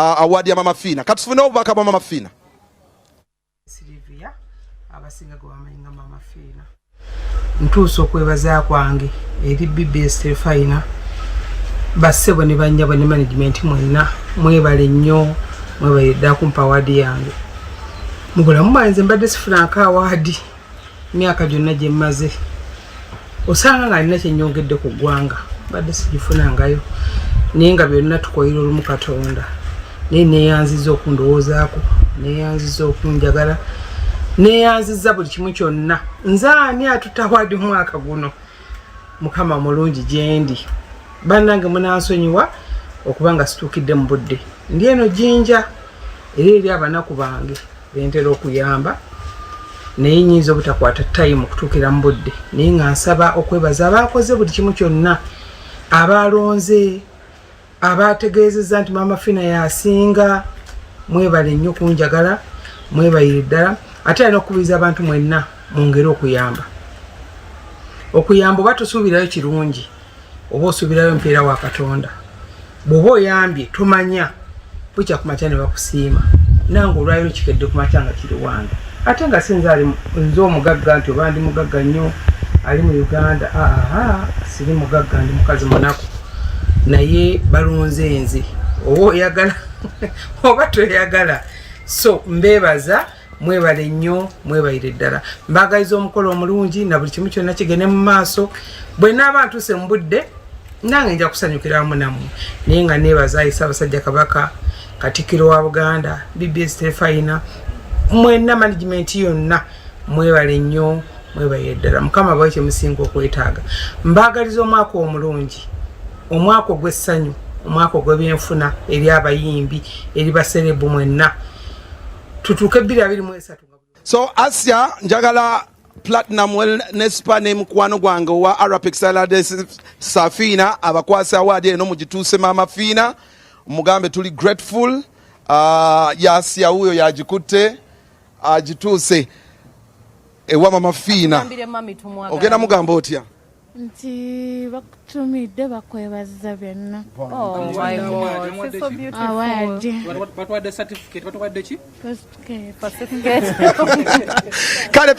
Award ya Mama Fiina. Katufune obubaka bwa Mama Fiina. Silivia, abasinga gwe bamanyi nga Mama Fiina, ntuusa okwebaza kwange eri BBS Terefayina, bassebo ne bannyabo ne management mwenna. Mwebale nnyo, mwebale ddala kumpa award yange. Mu bulamu bwange nze mbadde sifunanko award. Myaka gyonna gye mmaze, osanga nga nina kyenyongedde ku ggwanga, mbadde sigifunangayo, naye nga byonna tukoyera olumu Katonda. Naye neyanziza okundowoozaako, neyanziza okunjagala, neyanziza buli kimu kyonna. Nze ani atutte award mwaka guno? Mukama mulungi gyendi. Bannange, munansonyiwa okuba nga situukidde mu budde. Ndi eno Jinja era eri abanaku bange bentera okuyamba, naye nyinza obutakwata time okutuukira mu budde, naye nga nsaba okwebaza abakoze buli kimu kyonna, abalonze, abategeezezza nti Maama Fina yasinga. Mwebale nnyo kunjagala, mwebalire ddala. Ate alina okukubiriza abantu mwenna mwongere okuyamba. Okuyamba oba tosuubirayo kirungi, oba osuubirayo mpeera wa Katonda. Bw'oba oyambye, tomanya bukya ku makya ne bakusiima. Nange olwaliro kikedde ku makya nga kiri wange, ate nga si nze ali nze omugagga nti oba ndi mugagga nnyo ali mu Uganda. Aa, siri mugagga, ndi mukazi munaku, naye balonze nze, oba oyagala oba toyagala. So mbeebaza, mwebale nnyo, mwebalire ddala. Mbagaliza omukolo omulungi na buli kimu kyonna kigende mu maaso. Bwe naaba ntuuse mu budde, nange nja kusanyukira wamu nammwe, naye nga neebaza ayi Ssaabasajja Kabaka, Katikkiro wa Buganda, BBS Terefayina mwenna, management yonna, mwebale nnyo, mwebalire ddala. Mukama bawe kyemusinga okwetaaga. Mbagaliza omwaka omulungi, omwaka ogw'essanyu, omwaka ogw'ebyenfuna eri abayimbi, eri ba celeb mwenna. Tutuuke 2023. So Asia, njagala Platinum Wellness Spa ne mukwano gwange owa Arapex Salad Safina abakwasa award eno, mugituuse Mama Fina, mugambe tuli grateful. Yasia huyo yagikutte, agituuse ewa Mama Fina. Gambire mami tumwagala. Ogenda mugamba otya? Nti bakutumidde, bakwebaza byonna. Oh my God, she's so beautiful. Award. Batuwadde certificate, batuwadde ki? Certificate. Certificate. Kale.